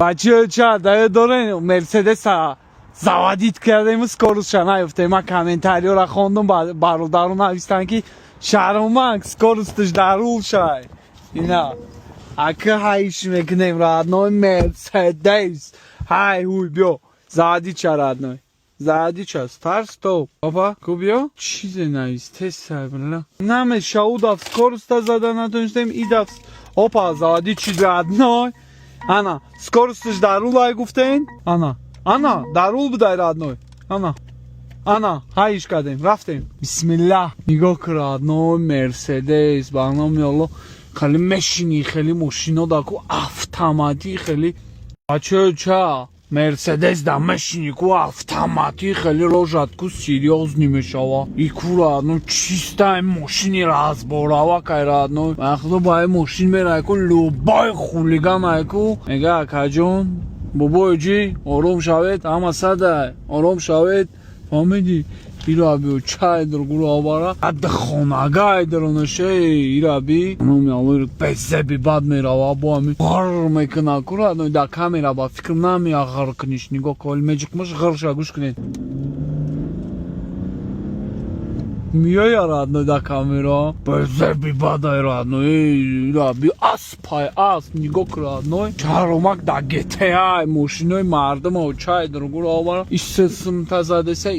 Бачаҳо, ча даё дорен, Мерседеса заводить кардему, скорость ша наёфтем. Ман комментариёра хондум, бародаро навистанд, ки шаромак, скорость аш дар рул шай. Ина ака ҳайш мекунем, родной, Мерседес. Ҳай ҳуй, биё, заводить ша, родной, заводить ша. Старт, стоп. Опа, ку, биё, чизе навистесай, бла, намеша. У даф скорость а зада натонистем, и даф. Опа, заводить шид, родной. Ана, скорость аш дар рулай гуфтен. Ана, ана, дар рул будай, родной. Ана, ана, ҳайш кардем, рафтем. Бисмиллаҳ, нигоҳ кун, родной, Мерседес. Ба номи Алло, хеле мешинӣ, хеле мошино даку автоматӣ, хеле. Бачаё, ча, Мерседес да мешинӣ ку, автоматӣ, хеле рожат ку серьёзный мешава. И ку, родной, чисто мошини разборава кай, родной. Вақто ба ин мошин мерай ку, любой хулиган ай ку мега: «Акаҷон, бобои ҷи, ором шавед, ҳама садай, ором шавед». Фаҳмидӣ? Ира биё, чай дургуро овара, ад хонагай даронаше. Ира би, номи Аллоҳ, безеби бад мерава, бо ами ғр мекуна ку, родной. Да камера ба фикр намея ғр куниш. Нигоҳ кун, меҷиқмаш ғрша, гӯш кунед. Миёя, родной, да камера безеби бадай, родной. Ира би, аспай, асп, нигоҳ кун, родной. Чаромак да ГТА мошинои мардумо чай дургуро овара, исисмта задеса.